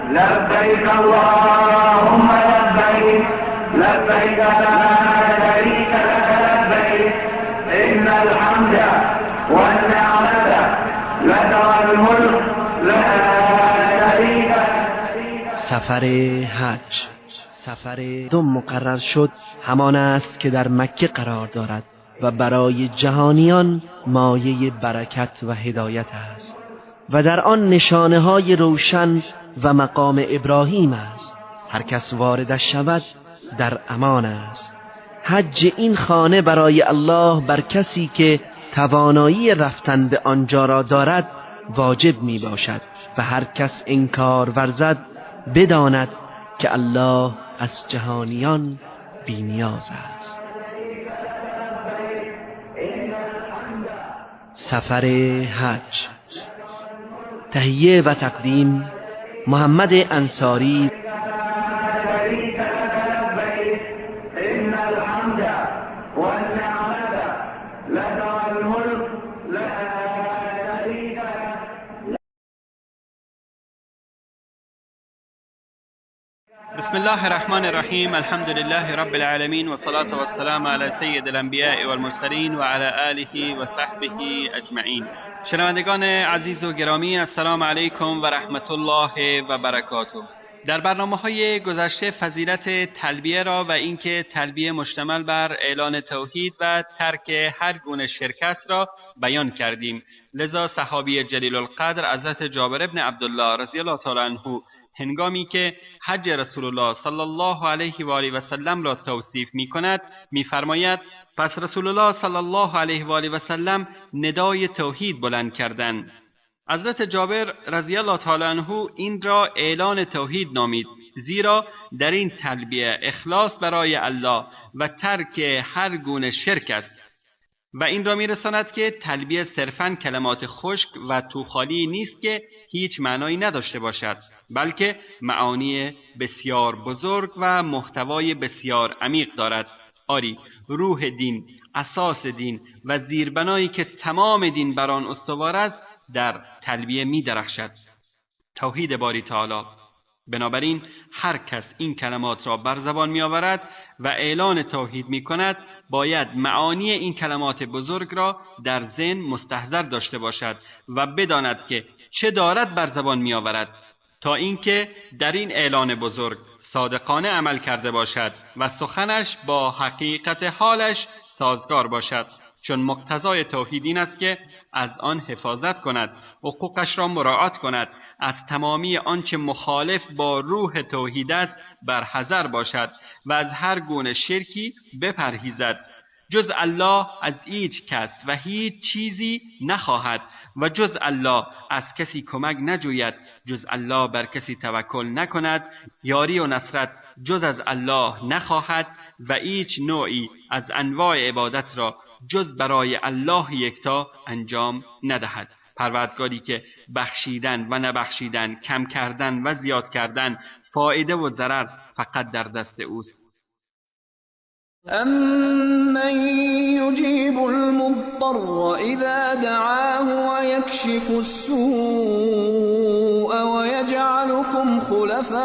لبيك اللهم لبيك، لبيك لا شريك لك لبيك، إن الحمد والنعمة لك والملك لا شريك لك. سفر حج، سفر دو مقرر شد همان است که در مکه قرار دارد و برای جهانیان مایه برکت و هدایت است و در آن نشانه های روشن و مقام ابراهیم است. هر کس واردش شود در امان است. حج این خانه برای الله بر کسی که توانایی رفتن به آنجا را دارد واجب می باشد و هر کس انکار ورزد بداند که الله از جهانیان بی نیاز است. سفر حج، تهیه و تقدیم محمد انصاری. بسم الله الرحمن الرحیم. الحمد لله رب العالمین و صلاة و السلام علی سید الانبیاء والمرسلین و علی آله و صحبه اجمعین. شنوندگان عزیز و گرامی، السلام علیکم و رحمت الله و برکاته. در برنامه‌های گذشته فضیلت تلبیه را و اینکه تلبیه مشتمل بر اعلان توحید و ترک هر گونه شرک است را بیان کردیم. لذا صحابی جلیل القدر حضرت جابر بن عبدالله رضی الله تعالی عنه هنگامی که حج رسول الله صلی الله علیه و آله و سلم را توصیف می کند می فرماید: پس رسول الله صلی الله علیه و آله و سلم ندای توحید بلند کردند. حضرت جابر رضی الله تعالی عنه این را اعلان توحید نامید، زیرا در این تلبیه اخلاص برای الله و ترک هر گونه شرک است و این را میرساند که تلبیه صرفاً کلمات خشک و توخالی نیست که هیچ معنایی نداشته باشد، بلکه معانی بسیار بزرگ و محتوای بسیار عمیق دارد. آری، روح دین، اساس دین و زیربنایی که تمام دین بر آن استوار است در تلبیه می درخشد، توحید باری تعالی. بنابراین هر کس این کلمات را بر زبان می آورد و اعلان توحید می کند باید معانی این کلمات بزرگ را در ذهن مستحضر داشته باشد و بداند که چه دارد بر زبان می آورد، تا اینکه در این اعلان بزرگ صادقانه عمل کرده باشد و سخنش با حقیقت حالش سازگار باشد، چون مقتضای توحید این است که از آن حفاظت کند، حقوقش را مراعات کند، از تمامی آنچه مخالف با روح توحید است بر حذر باشد و از هر گونه شرکی بپرهیزد. جز الله از هیچ کس و هیچ چیزی نخواهد و جز الله از کسی کمک نجوید، جز الله بر کسی توکل نکند، یاری و نصرت جز از الله نخواهد و هیچ نوعی از انواع عبادت را جز برای الله یکتا انجام ندهد. پروردگاری که بخشیدن و نبخشیدن، کم کردن و زیاد کردن، فایده و ضرر فقط در دست اوست. أَمَّن يُجِيبُ الْمُضْطَرَّ إِذَا دَعَاهُ وَيَكْشِفُ السُّوءَ وَيَجْعَلُكُمْ خُلَفَاءَ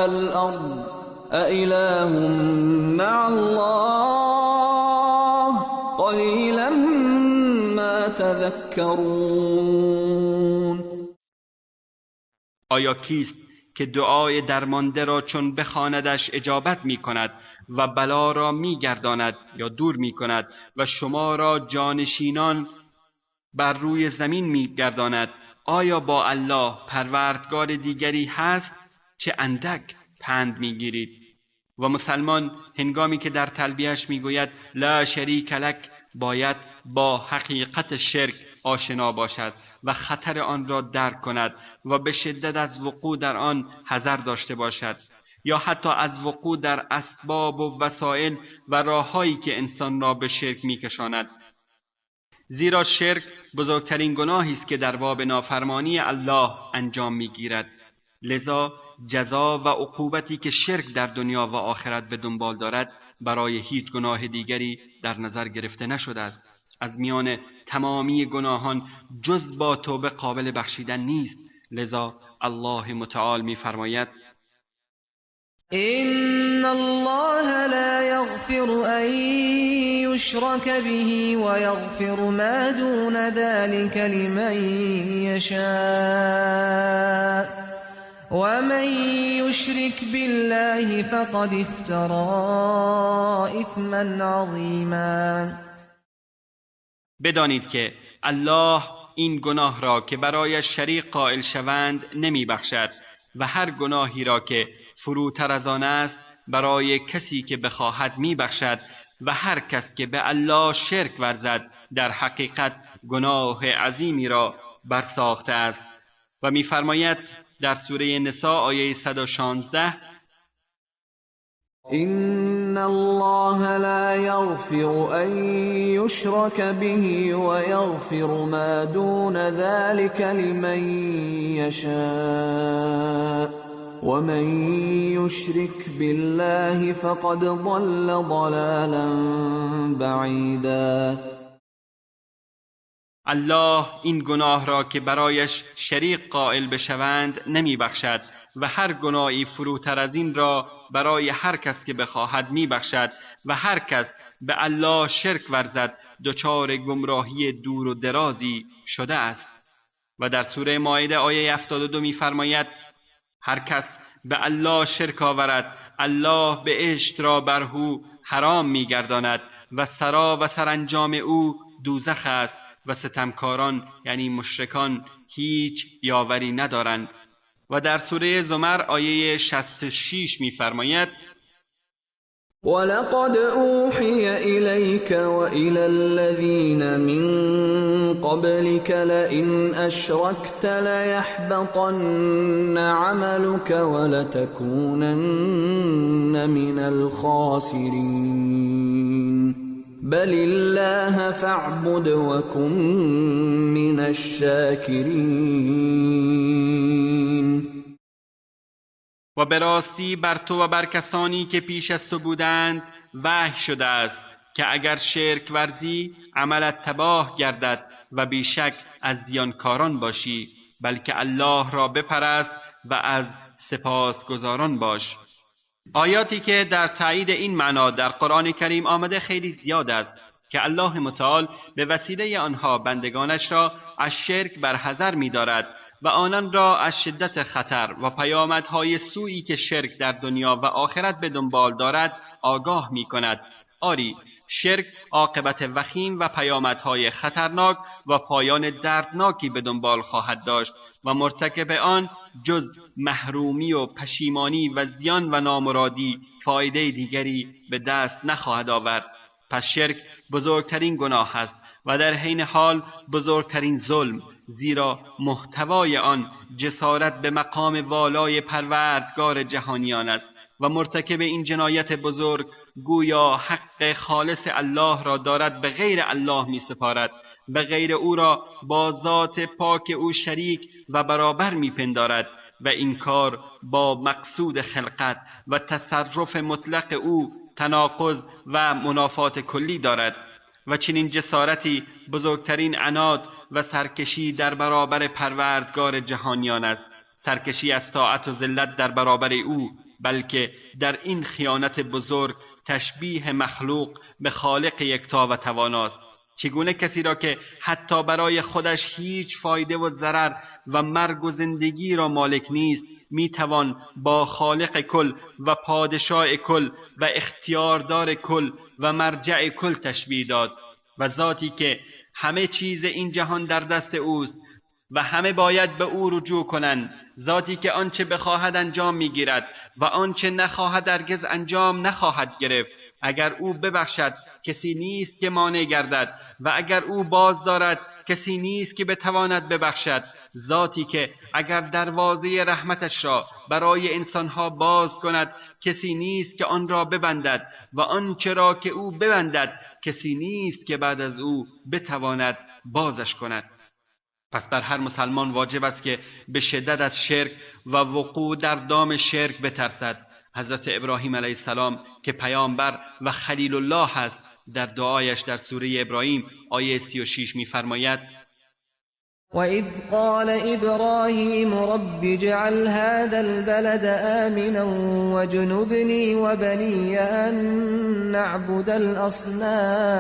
الْأَرْضِ أَإِلَٰهٌ مَّعَ اللَّهِ قَلِيلًا مَّا تَذَكَّرُونَ. آیا کیست که دعای درمانده را چون بخواندش اجابت می کند و بلا را می گرداند یا دور می کند و شما را جانشینان بر روی زمین می گرداند؟ آیا با الله پروردگار دیگری هست؟ چه اندک پند می گیرید. و مسلمان هنگامی که در تلبیهش می گوید لا شریک لک، باید با حقیقت شرک آشنا باشد و خطر آن را درک کند و به شدت از وقوع در آن حذر داشته باشد، یا حتی از وقوع در اسباب و وسایل و راههایی که انسان را به شرک میکشاند. زیرا شرک بزرگترین گناهی است که در باب نافرمانی الله انجام میگیرد. لذا جزا و عقوبتی که شرک در دنیا و آخرت به دنبال دارد برای هیچ گناه دیگری در نظر گرفته نشده است. از میان تمامی گناهان جز با توبه قابل بخشیدن نیست. لذا الله متعال می‌فرماید: إن الله لا يغفر أن يشرك به ويغفر ما دون ذلك لمن يشاء ومن يشرك بالله فقد افترى إثما عظیما. بدانید که الله این گناه را که برای شریک قائل شوند نمی بخشد و هر گناهی را که فروتر از آن است برای کسی که بخواهد می بخشد و هر کس که به الله شرک ورزد در حقیقت گناه عظیمی را برساخته است. و می‌فرماید در سوره نساء آیه 116: إن الله لا يغفر أن يشرك به ويغفر ما دون ذلك لمن يشاء ومن يشرك بالله فقد ضل ضلالا بعيدا. الله این گناه را که برایش شریک قائل بشوند نمی بخشد و هر گناهی فروتر از این را برای هر کس که بخواهد می بخشد و هر کس به الله شرک ورزد دچار گمراهی دور و درازی شده است. و در سوره مائده آیه 72 می فرماید: هر کس به الله شرک آورد الله بهشت را بر او حرام می گرداند و سرا و سرانجام او دوزخ است و ستمکاران یعنی مشرکان هیچ یاوری ندارند. و در سوره زمر آیه 66 می‌فرماید: ولقد اوحی الیک والى الذین من قبلک لئن اشرکت لیحبطن عملک ولتکونن من الخاسرین بل الله فاعبد وکن من الشاکرین. و به راستی بر تو و بر کسانی که پیش از تو بودند وحی شده است که اگر شرک ورزی عملت تباه گردد و بیشک از زیانکاران باشی، بلکه الله را بپرست و از سپاسگزاران باش. آیاتی که در تایید این معنا در قرآن کریم آمده خیلی زیاد است که الله متعال به وسیله آنها بندگانش را از شرک برحذر می‌دارد و آنان را از شدت خطر و پیامدهای سویی که شرک در دنیا و آخرت به دنبال دارد آگاه می‌کند. آری، شرک عاقبت وخیم و پیامدهای خطرناک و پایان دردناکی به دنبال خواهد داشت و مرتکب آن جز محرومی و پشیمانی و زیان و نامرادی فایده دیگری به دست نخواهد آورد. پس شرک بزرگترین گناه است و در عین حال بزرگترین ظلم، زیرا محتوای آن جسارت به مقام والای پروردگار جهانیان است و مرتکب این جنایت بزرگ گویا حق خالص الله را دارد به غیر الله می سپارد، به غیر او را با ذات پاک او شریک و برابر می پندارد و این کار با مقصود خلقت و تصرف مطلق او تناقض و منافات کلی دارد و چنین جسارتی بزرگترین عناد و سرکشی در برابر پروردگار جهانیان است، سرکشی از طاعت و ذلت در برابر او، بلکه در این خیانت بزرگ تشبیه مخلوق به خالق یکتا و تواناست. چگونه کسی را که حتی برای خودش هیچ فایده و ضرر و مرگ و زندگی را مالک نیست میتوان با خالق کل و پادشاه کل و اختیاردار کل و مرجع کل تشبیه داد و ذاتی که همه چیز این جهان در دست اوست و همه باید به او رجوع کنند، ذاتی که آنچه بخواهد انجام میگیرد و آنچه نخواهد هرگز انجام نخواهد گرفت. اگر او ببخشد کسی نیست که مانع گردد و اگر او باز دارد کسی نیست که بتواند ببخشد. ذاتی که اگر دروازه رحمتش را برای انسانها باز کند کسی نیست که آن را ببندد و آنچه را که او ببندد کسی نیست که بعد از او بتواند بازش کند. پس بر هر مسلمان واجب است که به شدت از شرک و وقوع در دام شرک بترسد. حضرت ابراهیم علیه السلام که پیامبر و خلیل الله است در دعایش در سوره ابراهیم آیه 36 می‌فرماید: وإذ قال إبراهيم رب اجعل هذا البلد آمنا واجنبني وبني أن نعبد الأصنام.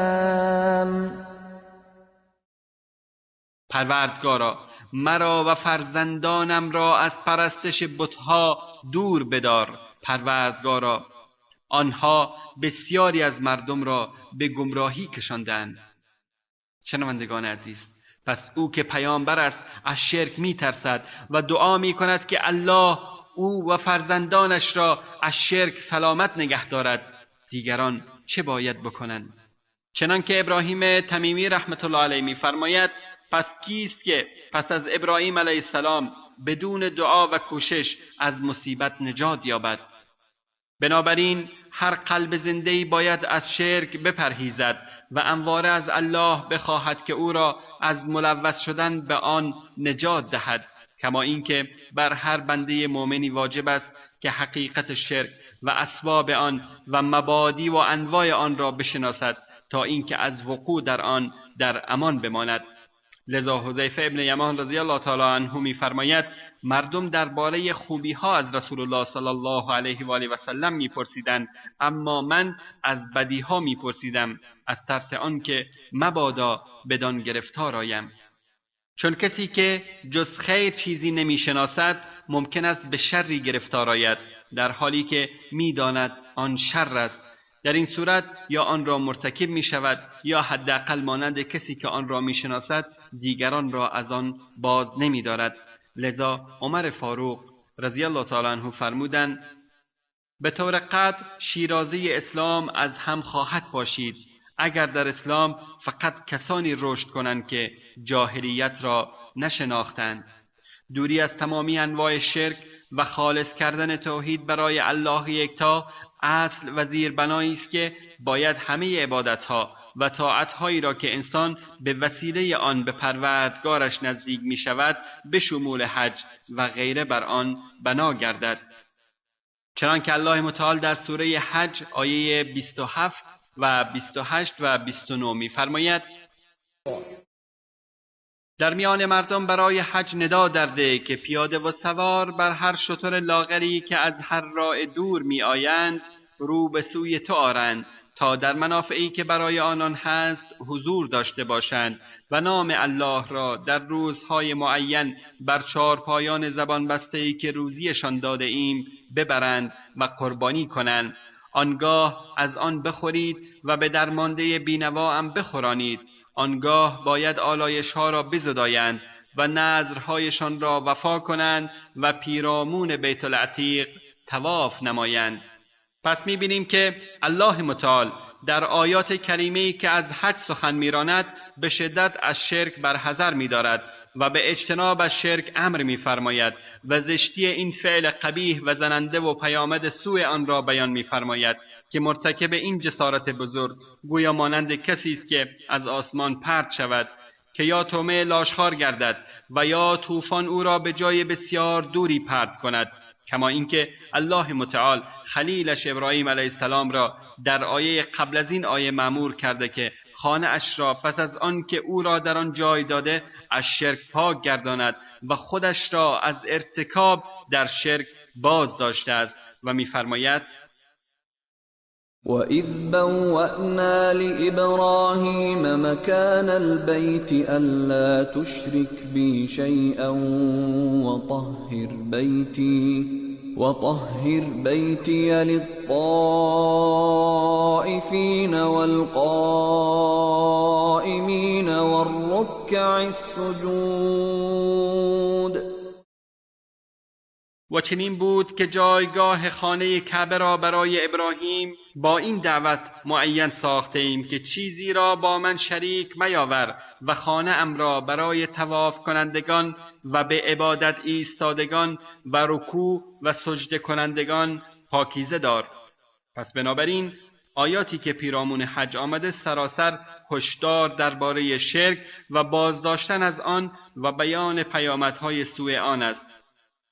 پروردگارا مرا و فرزندانم را از پرستش بتها دور بدار. پروردگارا آنها بسیاری از مردم را به گمراهی کشاندند. شنوندگان عزیز، پس او که پیامبر است از شرک میترسد و دعا میکند که الله او و فرزندانش را از شرک سلامت نگه دارد. دیگران چه باید بکنند؟ چنان که ابراهیم تمیمی رحمت الله علیه میفرماید: پس کیست که پس از ابراهیم علیه السلام بدون دعا و کوشش از مصیبت نجات یابد؟ بنابراین هر قلب زنده‌ای باید از شرک بپرهیزد و همواره از الله بخواهد که او را از ملوث شدن به آن نجات دهد. کما اینکه بر هر بنده مؤمنی واجب است که حقیقت شرک و اسباب آن و مبادی و انواع آن را بشناسد تا اینکه از وقوع در آن در امان بماند. لذا حذیفه ابن یمان رضی الله تعالی عنه می‌فرماید: مردم درباره خوبی‌ها از رسول الله صلی الله علیه و آله و سلم می‌پرسیدند، اما من از بدی‌ها می‌پرسیدم، از ترس آن که مبادا بدان گرفتار آیم. چون کسی که جز خیر چیزی نمی‌شناسد ممکن است به شری گرفتار آید، در حالی که می‌داند آن شر است. در این صورت یا آن را مرتکب می شود یا حداقل مانند کسی که آن را می شناسد دیگران را از آن باز نمی دارد. لذا عمر فاروق رضی الله تعالی عنه فرمودند: به طور قطع شیرازه اسلام از هم خواهد پاشید اگر در اسلام فقط کسانی رشد کنند که جاهلیت را نشناختند. دوری از تمامی انواع شرک و خالص کردن توحید برای الله یکتا اصل و زیربنایی است که باید همه عبادتها و طاعتهایی را که انسان به وسیله آن به پروردگارش نزدیک می شود به شمول حج و غیره بر آن بنا گردد. چنان که الله متعال در سوره حج آیه 27 و 28 و 29 می فرماید: در میان مردم برای حج ندا درده که پیاده و سوار بر هر شتر لاغری که از هر راه دور می آیند رو به سوی تو آرند تا در منافعی که برای آنان هست حضور داشته باشند و نام الله را در روزهای معین بر چارپایان زبان بسته‌ای که روزیشان داده ایم ببرند و قربانی کنند. آنگاه از آن بخورید و به درمانده بینوا هم بخورانید. آنگاه باید آلایش‌ها را بزدایند و نذرهایشان را وفا کنند و پیرامون بیت العتیق طواف نمایند. پس می‌بینیم که الله متعال در آیات کریمه‌ای که از حج سخن می‌راند به شدت از شرک برحذر می‌دارد و به اجتناب از شرک امر می‌فرماید و زشتی این فعل قبیح و زننده و پیامد سوء آن را بیان می‌فرماید که مرتکب این جسارت بزرگ گویا مانند کسی است که از آسمان پرت شود که یا طعمه لاشخوار گردد و یا طوفان او را به جای بسیار دوری پرت کند. کما اینکه الله متعال خلیلش ابراهیم علیه السلام را در آیه قبل از این آیه مأمور کرده که خانه اش را پس از آن که او را در آن جای داده از شرک پاک گرداند و خودش را از ارتکاب در شرک باز داشته است و می‌فرماید: وَإِذْ بَوَّأْنَا لِإِبْرَاهِيمَ مَكَانَ الْبَيْتِ أَلَّا تُشْرِكْ بِي شَيْئًا وَطَهِّرْ بَيْتِيَ لِلطَّائِفِينَ وَالْقَائِمِينَ وَالرُّكَّعِ السُّجُودِ. و چنین بود که جایگاه خانه کعبه را برای ابراهیم با این دعوت معین ساخته ایم که چیزی را با من شریک میاور و خانه ام را برای طواف کنندگان و به عبادت ایستادگان و رکوع و سجده کنندگان پاکیزه دار. پس بنابراین آیاتی که پیرامون حج آمده سراسر هشدار درباره شرک و بازداشتن از آن و بیان پیامدهای سوء آن است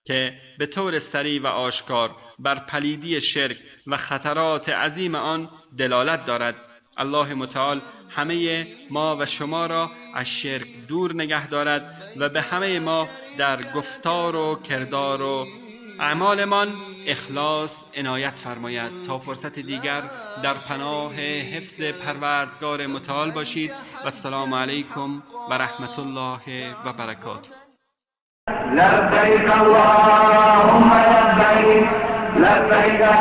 که به طور سریع و آشکار بر پلیدی شرک و خطرات عظیم آن دلالت دارد. الله متعال همه ما و شما را از شرک دور نگه دارد و به همه ما در گفتار و کردار و اعمالمان اخلاص عنایت فرماید. تا فرصت دیگر در پناه حفظ پروردگار متعال باشید و السلام علیکم و رحمت الله و برکاته. لبیک اللهم لبیک، لبیک لا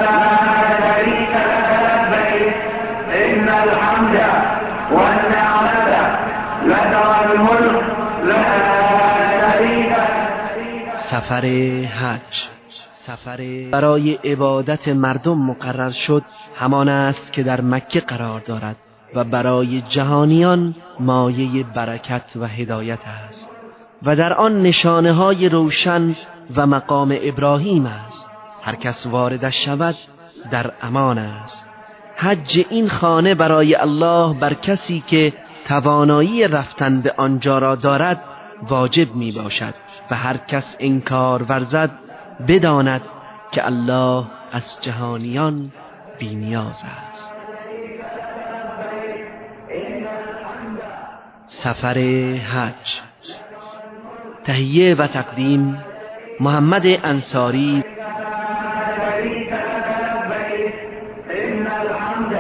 شریک لک لبیک، ان الحمد والنعمة لک والملک لا شریک لک. سفر حج، سفر برای عبادت مردم مقرر شد همان است که در مکه قرار دارد و برای جهانیان مایه برکت و هدایت است و در آن نشانه های روشن و مقام ابراهیم است. هر کس واردش شود در امان است. حج این خانه برای الله بر کسی که توانایی رفتن به آنجا را دارد واجب می باشد و هر کس انکار ورزد بداند که الله از جهانیان بی نیاز است. سفر حج، تهیه و تقدیم محمد انصاری. إن الحمد.